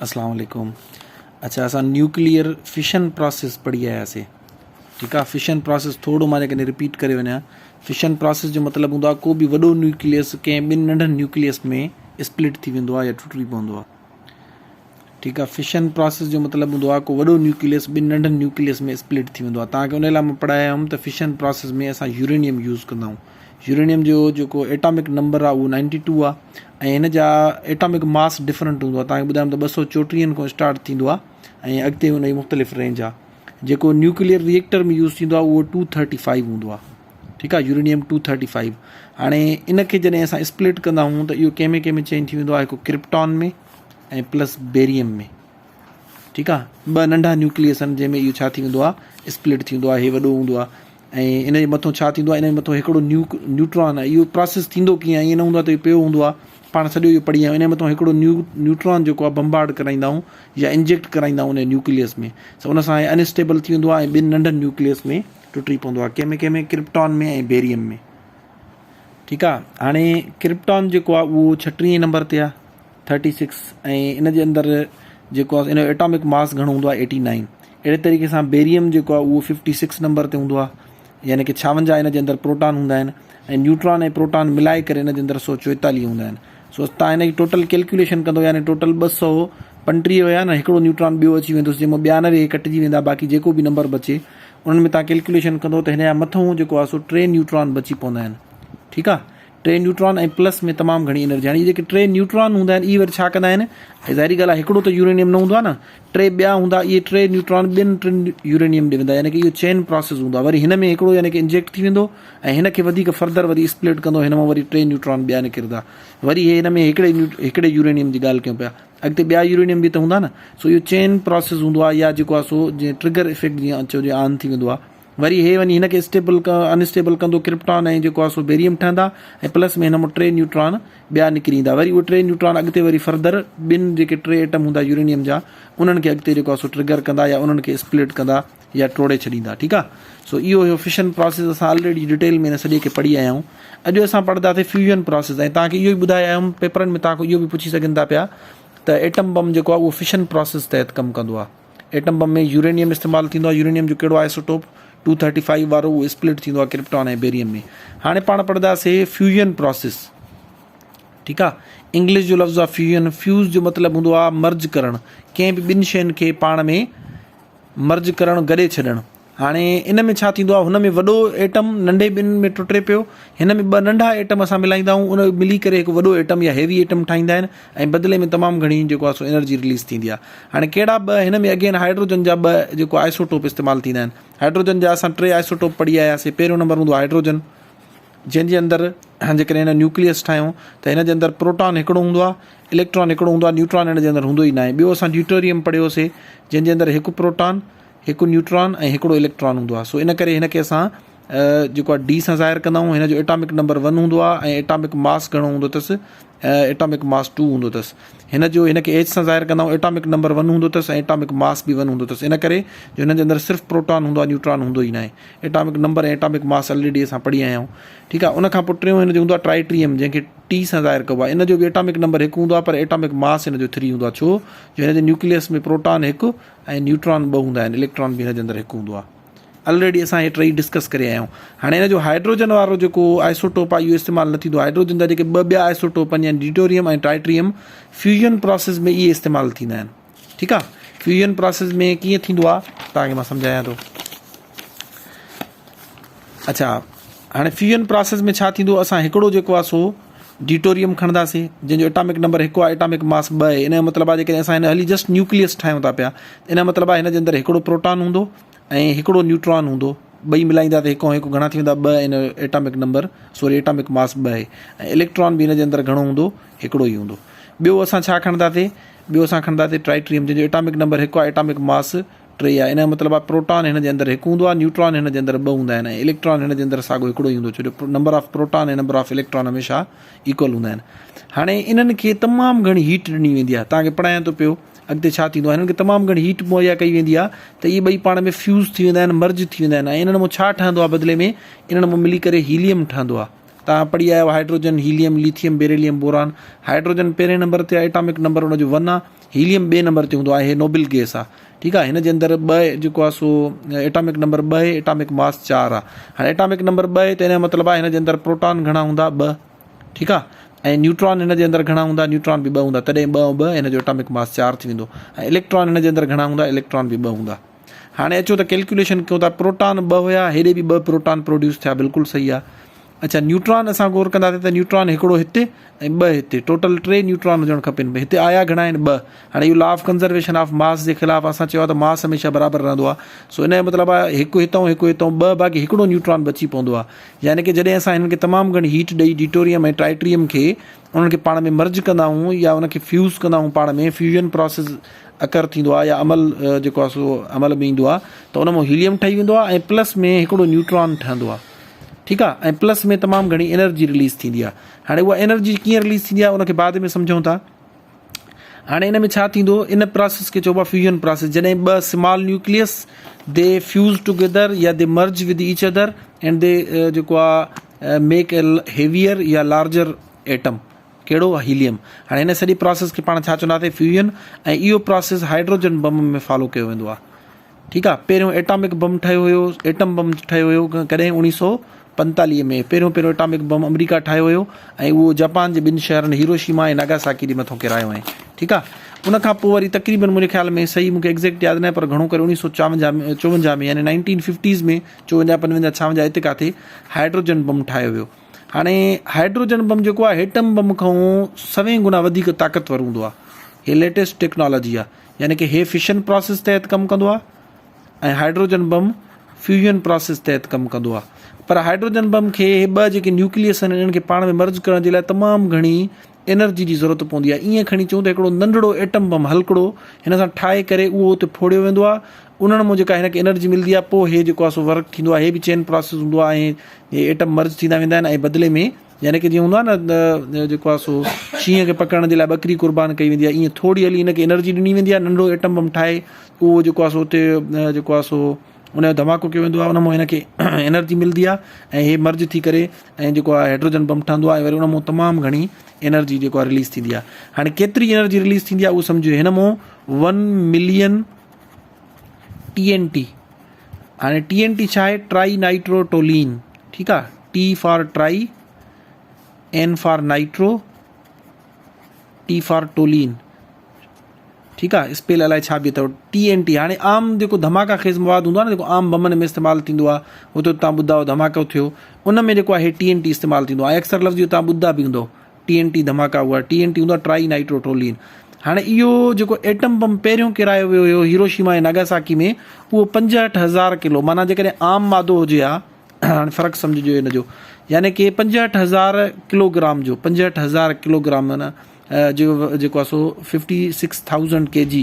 اسلام عليڪم اڇا اسان نيوڪليئر فشن پراسيس پڙهي آياسي ٺيڪ آ فشن پراسيس ٿورو مان جيڪڏهن رپيٽ ڪري وڃان فشن پراسيس جو مطلب هوندو آ ڪو به وڏو نيوڪليس ڪنهن ٻن ننڍن نيوڪليس ۾ اسپلٽ ٿي ويندو آ يا ٽٽي پوندو آ ٺيڪ آ فشن پراسيس جو مطلب هوندو آ ڪو وڏو نيوڪليس ٻن ننڍن نيوڪليس ۾ اسپلٽ ٿي ويندو آ تان کي ان لاء مان پڙهايا هيم ته فشن پراسيس ۾ اسان يورينيم يوز ڪندا آهيون يورينيم جو جيڪو ايٽامڪ نمبر آ اهو نائنٽي ٽو آ ۽ هن جا ايٽامڪ ماس ڊفرنٽ هوندو آ تان کي ٻڌايم ته ٻه سو چوٽيهن کان اسٽارٽ ٿيندو آ ۽ اڳتي ان جي مختلف رينج آ جيڪو نيوڪليئر ريئيڪٽر ۾ يوز ٿيندو آ اهو ٽو ٿرٽي فائيو هوندو آ ٺيڪ آ يورينيم ٽو ٿرٽي فائيو هاڻي ان کي جڏهن اسان اسپلٽ ڪندا آهيون ته اهو ڪنهن ۾ ڪنهن ۾ چينج ٿي ويندو آ هڪ ڪرپٽان ۾ ۽ پلس بيريم ۾ ٺيڪ آ ٻه ننڍا نيوڪليس آهن جنهن ۾ اهو ڇا ٿي ويندو آ اسپلٽ ٿيندو آ هي وڏو هوندو آ ۽ ان جي مٿو ڇا ٿيندو آ ان جي مٿو هڪڙو نيوڪ نيوٽران آ اهو پراسيس ٿيندو ڪيئن آ ائين نه هوندو آ ته اهو پيو هوندو آ پاڻ سڄو اهو پڙهي آيا آهيون ان جي مٿو هڪڙو نيو نيوٽران جيڪو آ بمبارڊ ڪرائيندا آهيون يا انجيڪٽ ڪرائيندا آهيون ان نيوڪليس ۾ سو ان سان ان اسٽيبل ٿي ويندو آ ۽ ٻن ننڍن نيوڪليس ۾ ٽٽي پوندو آ ڪنهن ۾ ڪنهن ۾ ڪرپٽان ۾ ۽ بيريم ۾ ٺيڪ آ هاڻي ڪرپٽان جيڪو آ اهو ڇٽيهين نمبر تي آ ٿرٽي سڪس ۽ ان جي اندر جيڪو آهي ان جو ايٽامڪ ماس گهڻو هوندو آهي ايٽي نائن اهڙي طريقي سان بيريم جيڪو آهي اهو ففٽي سڪس نمبر تي هوندو آهي يعني ڪي ڇاونجاهه ان جي اندر پروٽان هوندا آهن ۽ نيوٽران ۽ پروٽان ملائي ڪري ان جي اندر سو چوئيتاليهه هوندا آهن سو تان هن جي ٽوٽل ڪيلڪيوليشن ڪندو يعني ٽوٽل ٻه سو پنٽيهه هيا نه هڪڙو نيوٽران ٻيو اچي ويندو جنهن مان ٻيانوي ڪٽجي ويندا باقي جيڪو به نمبر بچي انهن ۾ تان ڪيلڪيوليشن ڪندو ته هن جا مٿو جيڪو آهي سو ٽي نيوٽران بچي پوندا آهن ٺيڪ آهي ٽي نيوٽران ۽ پلس ۾ تمام گهڻي انرجي هاڻي اهي جيڪي ٽي نيوٽران هوندا آهن اهي وري ڇا ڪندا آهن ظاهري ڳالهه آهي هڪڙو ته يورينيم نه هوندو آهي نه ٽي ٻيا هوندا اهي ٽي نيوٽران ٻين ٽن يورينيم ڏي ويندا يعني ڪي اهو چين پراسيس هوندو آهي وري هن ۾ هڪڙو يعني ڪي انجيڪٽ ٿي ويندو ۽ هن کي وڌيڪ فردر وري اسپلٽ ڪندو هن مان وري ٽي نيوٽران ٻيا نڪرندا وري هي هن ۾ هڪڙي هڪڙي يورينيم جي ڳالهه ڪيون پيا اڳتي ٻيا يورينيم به ته هوندا نه سو اهو چين پراسيس هوندو آهي يا جيڪو آهي سو جيئن ٽرگر افيڪٽ جيئن چئجي آن ٿي ويندو آهي وري هي وڃي هن کي اسٽيبل ان اسٽيبل ڪندو ڪرپٽان ۽ جيڪو آهي سو بيريم ٺهندا ۽ پلس ۾ هن مان ٽي نيوٽران ٻيا نڪري ايندا وري اهي ٽي نيوٽران اڳتي وري فردر ٻن جيڪي ٽي ايٽم هوندا يورينيم جا انهن کي اڳتي جيڪو آهي سو ٽرگر ڪندا يا انهن کي اسپلٽ ڪندا يا ٽوڙي ڇڏيندا ٺيڪ آهي سو اهو هيو فشن پراسيس اسان آلريڊي ڊيٽيل ۾ هن سڄي کي پڙهي آيا آهيون اڄ اسان پڙهنداسين فيوزن پراسيس ۽ توهان کي اهو ئي ٻڌائي آيا آهيون پيپرن ۾ توهان کان اهو به پڇي سگهن ٿا پيا ته ايٽم بم جيڪو آهي اهو فشن پراسيس تحت ڪم ڪندو آهي ايٽم بم ۾ يورينيم استعمال ٿيندو آهي يورينيم جو ڪهڙو آئسوٽوپ ٽو ٿرٽي فائيو وارو اهو اسپلٽ ٿيندو آهي ڪرپٽان ۽ بيريم ۾ هاڻي پاڻ پڙهنداسي فيوزن پراسيس ٺيڪ آهي انگلش جو لفظ آهي فيوزن فيوز جو مطلب هوندو آهي مرج ڪرڻ ڪنهن به ٻن شين کي پاڻ ۾ مرج ڪرڻ گڏي ڇڏڻ هاڻي ان ۾ ڇا ٿيندو آهي هن ۾ وڏو ايٽم ننڍي ٻن ۾ ٽٽي پيو هن ۾ ٻه ننڍا ايٽم اسان ملائيندا آهيون ان ملي ڪري هڪ وڏو ايٽم يا هيوي ايٽم ٺاهيندا آهن ۽ بدلي ۾ تمام گهڻي جيڪو آهي سو انرجي رليز ٿيندي آهي هاڻي ڪهڙا ٻه هن ۾ اگين هائيڊروجن جا ٻه جيڪو آئسوٽوپ استعمال ٿيندا آهن هائيڊروجن جا اسان ٽي آئسوٽوپ پڙهي آياسي پهريون نمبر هوندو هائيڊروجن جنهن جي اندر جيڪڏهن هن نيوڪليس ٺاهيون ته هن جي اندر پروٽان هڪڙو هوندو آهي اليڪٽران هڪڙو هوندو آهي نيوٽران هن جي اندر هوندو ئي ناهي ٻيو اسان ڊيوٽيريم پڙهيوسي جنهن جي اندر هڪ پروٽان هڪ نيوٽران ۽ هڪڙو اليڪٽران هوندو آهي سو ان ڪري هن کي اسان جيڪو آهي ڊي سان ظاهر ڪندا آهيون هن جو ايٽامڪ نمبر ون هوندو آهي ۽ ايٽامڪ ماس گهڻو هوندو اٿس ايٽامڪ ماس ٽو هوندو اٿس هن جو هن کي ايچ سان ظاهر ڪندا آهيون ايٽامڪ نمبر ون هوندو اٿس ۽ ايٽامڪ ماس به ون هوندو اٿس ان ڪري جو هن جي اندر صرف پروٽان هوندو آهي نيوٽران هوندو ئي ناهي atomic number ۽ atomic mass already اسان پڙهي آيا آهيون ٺيڪ آهي ان کان پوء ٽيون هن جو هوندو آهي ٽرائٽريم جنهن کي ٽي سان ظاهر ڪبو آهي ان جو به ايٽامڪ نمبر هڪ هوندو آهي پر ايٽامڪ ماس هن جو ٿري هوندو آهي ڇو جو هن جي نيوڪليس ۾ پروٽان هڪ ۽ نيوٽران ٻه هوندا آهن اليڪٽران به هن جي اندر هڪ هوندو آهي الريڊي اسان هي ٽئي ڊسڪس ڪري آيا آهيون هاڻي هن جو هائيڊروجن وارو جيڪو آئسوٽوپ آهي اهو استعمال نه ٿيندو هائيڊروجن جا جيڪي ٻه ٻيا آئسوٽوپ آهن يعني ڊيوٽيريم ۽ ٽرائٽريم فيوزن پراسيس ۾ اهي استعمال ٿيندا آهن ٺيڪ آهي فيوزن پراسيس ۾ ڪيئن ٿيندو آهي توهان کي مان سمجهايان ٿو اڇا هاڻي فيوزن پراسيس ۾ ڇا ٿيندو اسان هڪڙو جيڪو آهي سو ڊيوٽوريم کڻنداسين جنهن جو ايٽامڪ نمبر هڪ آهي ايٽامڪ ماس ٻه آهي ان جو مطلب آهي جيڪڏهن اسان هن هلي جسٽ نيوڪليس ٺاهيون ٿا پيا ان جو مطلب آهي هن جي اندر هڪڙو پروٽان هوندو ۽ هڪڙو نيوٽران هوندو ٻئي ملائيندا ته هڪ هڪ گهڻا ٿي ويندا ٻه ان atomic number sorry atomic mass ٻه آهي ۽ اليڪٽران به هن جي اندر گهڻو هوندو هڪڙو ئي هوندو ٻيو اسان ڇا کڻنداسين ٻيو اسان کڻنداسين ٽرائٽريم جنهن جو ايٽامڪ نمبر هڪ آهي ايٽامڪ ماس ٽي آهي ان جو مطلب آهي پروٽان هن جي اندر هڪ هوندو آهي نيوٽران هن جي اندر ٻه هوندا آهن ۽ اليڪٽران هن جي اندر ساڳو هڪڙو ئي هوندو ڇو جو number of proton ۽ number of electron هميشه ايڪول هوندا آهن هاڻي انهن کي تمام گهڻي هيٽ ڏني ويندي آهي توهان کي پڙهايان ٿو پيو اڳتي ڇا ٿيندو آهي هنن کي تمام گهڻي هيٽ مهيا ڪئي ويندي آهي ته اهي ٻئي پاڻ ۾ فيوز ٿي ويندا آهن مرج ٿي ويندا آهن ۽ انهن مان ڇا ٺهندو آهي بدلي ۾ انهن مان ملي ڪري هيليم ٺهندو آهي. توهان پڙهي آيا آهيو hydrogen, helium, lithium, beryllium, boron. Hydrogen پهرين نمبر تي آهي ايٽامڪ نمبر ان جو ون آهي. هيليم ٻئي نمبر تي هوندو آهي هي نوبل گيس آهي ٺيڪ آهي هن جي اندر ٻه جيڪو آهي سو ايٽامڪ نمبر ٻه آهي ايٽامڪ ماس چار آهي هاڻي ايٽامڪ نمبر ٻه آهي ته ان جو مطلب آهي هن جي اندر پروٽان گهڻا هوندا ٻه ٺيڪ آهي ۽ نيوٽران هن جي اندر گهڻا هوندا نيوٽران به ٻه هوندا تڏهن ٻه ۽ ٻه هن جو ايٽامڪ ماس چار ٿي ويندو ۽ اليڪٽران هن جي اندر گهڻا هوندا اليڪٽران به ٻه هوندا هاڻي اچو ته ڪيلڪيوليشن ڪيون ٿا پروٽان ٻه هيا هيڏي به ٻه پروٽان پروڊيوس ٿيا بلڪل صحيح آهي اڇا نيوٽران اسان غور ڪنداسين ته نيوٽران هڪڙو هتي ۽ ٻه هتي ٽوٽل ٽي نيوٽران هجڻ کپن هتي آيا گهڻا آهن ٻه هاڻي اهو law of conservation of mass جي خلاف اسان چيو آهي ته ماس هميشه برابر رهندو آهي سو ان جو مطلب آهي هڪ هتان هڪ هتان ٻه باقي هڪڙو نيوٽران بچي پوندو آهي يعني ڪي جڏهن اسان هنن کي تمام گهڻي هيٽ ڏئي ڊيوٽوريم ۽ ٽرائٽريم کي انهن کي پاڻ ۾ مرج ڪندا آهيون يا ان کي فيوز ڪندا آهيون پاڻ ۾ فيوزن پراسيس اڪر ٿيندو آهي يا عمل جيڪو آهي سو عمل ۾ ايندو آهي ته ان مان هيليم ٺهي ويندو آهي ۽ پلس ۾ هڪڙو نيوٽران ٺهندو آهي ٺيڪ آ ۽ پلس ۾ تمام گهڻي انرجي رليز ٿيندي آ هاڻي اها انرجي ڪيئن رليز ٿيندي آ ان کي بعد ۾ سمجهون ٿا هاڻي ان ۾ ڇا ٿيندو ان پراسيس کي چئبو آ فيوزن پراسيس جڏهن ٻه small nucleus they fuse together يا they merge with each other and they جيڪو آ ميڪ اي هيويئر يا لارجر ايٽم ڪهڙو هيليم هاڻي هن سڄي پراسيس کي پاڻ ڇا چونداسين فيوزن ۽ اهو پراسيس هائيڊروجن بم ۾ فالو ڪيو ويندو آ ٺيڪ آ پهريون ايٽامڪ بم ٺهيو هيو ايٽم بم ٺهيو هيو ڪڏهن اوڻيهه سو پنتاليهه ۾ پهريون پهريون ايٽامڪ بم آمريڪا ٺاهيو هيو ۽ اهو جاپان جي ٻن شهرن هيروشيما ۽ ناگاساڪي جي مٿو ڪيرايو هئائين ٺيڪ آ ان کان پوء وري تقريبن منهنجي خيال ۾ صحيح مونکي ايگزيڪٽ ياد ناهي پر گهڻو ڪري اوڻيهه سو چاونجاهه چوونجاهه ۾ يعني نائنٽين ففٽيز ۾ چوونجاهه پنجونجاهه ڇاونجاهه اتي ڪاٿي هائيڊروجن بم ٺاهيو ويو هاڻي هائيڊروجن بم جيڪو آهي ايٽم بم کان سوين گنا وڌيڪ طاقتور هوندو آهي هي ليٽيسٽ ٽيڪنالاجي آهي يعني ڪي هي فشن پراسيس تحت ڪم ڪندو آهي ۽ هائيڊروجن بم فيوزن پراسيس تحت ڪم ڪندو آهي پر هائيڊروجن بم کي هي ٻه جيڪي نيوڪليس آهن انهن کي پاڻ ۾ مرج ڪرڻ جي لاء تمام گهڻي انرجي جي ضرورت پوندي آهي ائين کڻي چئون ته هڪڙو ننڍڙو ايٽم بم هلڪڙو هن سان ٺاهي ڪري اهو اتي ڦوڙيو ويندو آهي انهن مون جيڪا هن کي انرجي ملندي آهي پوء هي جيڪو آهي سو ورڪ ٿيندو آهي هي به چين پراسيس هوندو آهي ۽ هي ايٽم مرج ٿيندا ويندا آهن ۽ بدلي ۾ يعني ڪي جيئن هوندو آهي نه جيڪو آهي سو شينهن کي پڪڙڻ جي لاء ٻڪري قربان ڪئي ويندي آهي ائين ٿوري هلي هن کي انرجي ڏني ويندي آهي ننڍڙو ايٽم بم ٺاهي اهو جيڪو آهي سو اتي جيڪو آهي سو ان جو ڌماڪو ڪيو ويندو آهي ان مان هن کي انرجي ملندي آهي ۽ هي مرج ٿي ڪري ۽ جيڪو آهي هائڊروجن بم ٺهندو آهي وري ان مان تمام گهڻي انرجي جيڪو آهي رليز ٿيندي آهي هاڻي ڪيتري انرجي رليز ٿيندي آهي اهو سمجهو هن مان one million T N T هاڻي ٽي اين ٽي ڇا آهي ٽرائي نائٽرو ٽولين ٺيڪ آ T for tri N for nitro T for toluene ٺيڪ آ اسپيل الائي ڇا به اٿو ٽي اين ٽي هاڻي عام جيڪو ڌماڪا خيز مواد هوندو آ نه جيڪو عام بمن ۾ استعمال ٿيندو آ هو ته تان ٻڌا ڌماڪو ٿيو ان ۾ جيڪو آهي ٽي اين ٽي استعمال ٿيندو آ ۽ اڪثر لفظ اهو تان ٻڌا به هوندو ٽي اين ٽي ڌماڪا هئا ٽي اين ٽي هوندو آهي ٽرائي نائٽرو ٽولين هاڻي اهو جيڪو ايٽم بم پهريون ڪيرايو ويو هيو هيروشيما ۽ ناگاساڪي ۾ اهو 65000 ڪلو معنيٰ جيڪڏهن عام مادو هجي ها هاڻي فرق سمجهجو ان جو يعني ڪي 65000 ڪلو گرام جو 65000 ڪلو گرام معنيٰ جو جيڪو آهي سو 56000 ڪي جي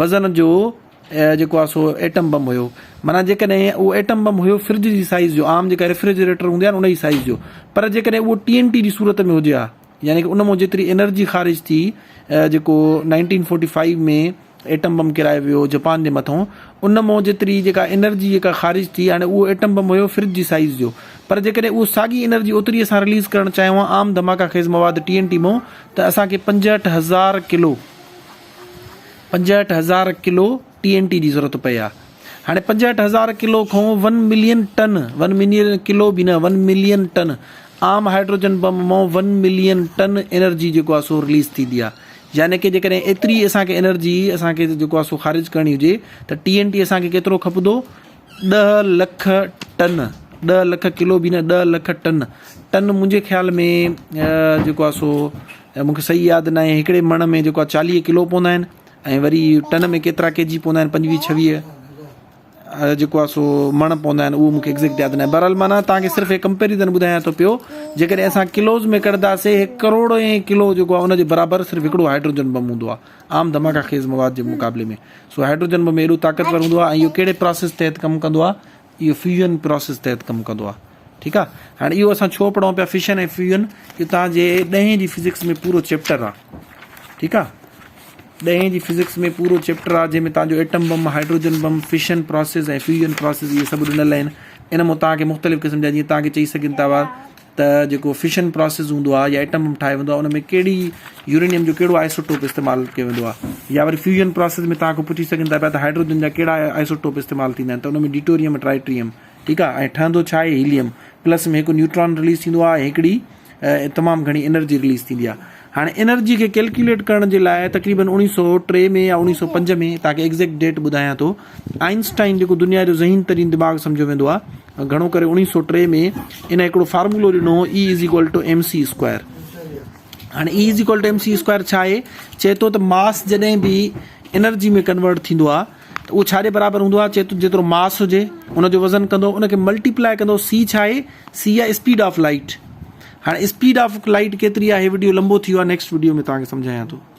وزن جو جيڪو آهي سو ايٽم بم هيو معنيٰ جيڪڏهن اهو ايٽم بم هيو فرج جي سائيز جو عام جيڪا ريفريجريٽر هوندي آهي ان جي سائيز جو پر جيڪڏهن اهو ٽي اين ٽي جي صورت ۾ هجي ها يعني ان مون جيتري انرجي خارج ٿي جيڪو 1945 ۾ ايٽم بم ڪرايو ويو جپان جي مٿو ان مون جيتري جيڪا انرجي جيڪا خارج ٿي هاڻي اهو ايٽم بم هيو فرج جي سائيز جو پر جيڪڏهن اهو ساڳي انرجي اوتري اسان رليز ڪرڻ چاهيون ها عام ڌماڪا خيز مواد ٽي اين ٽي مون ته اسان کي 65000 ڪلو 65 هزار ڪلو ٽي اين ٽي جي ضرورت پئي ها. هاڻي 65 هزار ڪلو کان one million ton, one million kilo به نه، ون ملين ٽن عام هائيڊروجن بم مان ون ملين ٽن انرجي جيڪو آهي سو رليز ٿيندي آهي. يعني ڪي جيڪڏهن ايتري اسان کي انرجي اسان کي جيڪو آهي سو خارج ڪرڻي هجي ته ٽي اين ٽي اسان کي ڪيترو کپندو؟ ڏهه لک ٽن، ڏهه لک ڪلو به نه ڏهه لک ٽن، ٽن منهنجي خيال ۾ جيڪو آهي سو مون کي صحيح ياد ناهي هڪڙي مڻ ۾ جيڪو آهي چاليهه ڪلو پوندا آهن ۽ وري ٽن ۾ ڪيترا ڪي جي پوندا آهن پنجويهه ڇويهه جيڪو آهي سو مڻ پوندا آهن اهو مون کي ايگزيڪٽ ياد ناهي بهرحال معنيٰ توهان کي صرف هي ڪمپيريزن ٻڌايان ٿو پيو جيڪڏهن اسان ڪلوز ۾ ڪڍنداسي هڪ ڪروڙ ۽ ڪلو جيڪو آهي ان جي برابر صرف هڪڙو هائڊروجن بم هوندو آهي عام ڌماڪا خيز مواد جي مقابلي ۾ سو هائڊروجن بم ايڏو طاقتور هوندو آهي ۽ اهو ڪهڙي پراسيس تحت ڪم ڪندو آهي اهو فيوزن پراسيس تحت ڪم ڪندو آهي ٺيڪ آهي هاڻي اهو اسان ڇو پڙهون پيا فشن ۽ فيوزن اهو توهان جي ڏهين جي فزڪس ۾ پورو چيپٽر آهي ٺيڪ آهي ڏهين جي فزڪس ۾ پورو چيپٽر آهي جنهن ۾ توهان جو atom bomb hydrogen bomb fission process ۽ fusion process اهي سڀ ڏنل آهن ان مان توهان کي مختلف قسم جا جيئن توهان کي چئي سگهن ٿا ته جيڪو فشن پراسيس هوندو آهي يا ايٽم بم ٺاهيو ويندو آهي ان ۾ ڪهڙي يورينيم جو ڪهڙو آئسوٽوپ استعمال ڪيو ويندو آهي يا وري فيوزن پراسيس ۾ توهان کان پڇي سگهن ٿا پيا ته هائڊروجن جا ڪهڙا آئسوٽوپ استعمال ٿيندا آهن ته ان ۾ ڊيوٽيريم ٽرائٽريم ٺيڪ آهي ۽ ٺهندو ڇا آهي هيليم پلس ۾ هڪ نيوٽران رليز ٿيندو آهي هڪڙي تمام گهڻي انرجي رليز ٿيندي آهي هاڻي انرجي کي ڪيلڪيوليٽ ڪرڻ جي لاء تقريبن 1903 ۾ يا 1905 ۾ توهان کي ايگزيڪٽ ڊيٽ ٻڌايان ٿو آئنسٽائن جيڪو دنيا جو ذهين ترين دماغ سمجهيو ويندو آهي گهڻو ڪري 1903 ۾ ان هڪڙو فارمولو ڏنو هو E is equal to M C square هاڻي E is equal to M C square ڇا آهي چئي ٿو ته ماس جڏهن به انرجي ۾ ڪنورٽ ٿيندو آهي ته اهو ڇا جي برابر هوندو آهي چئي ٿو جيترو ماس هجي ان جو وزن ڪندو ان کي ملٽيپلائي ڪندو سي ڇا آهي سي آهي اسپيڊ آف لائٽ هاڻي اسپيڊ آف لائٽ ڪيتري آهي وڊيو لمبو ٿي ويو آهي نيڪسٽ وڊيو ۾ توهان کي سمجهايان ٿو.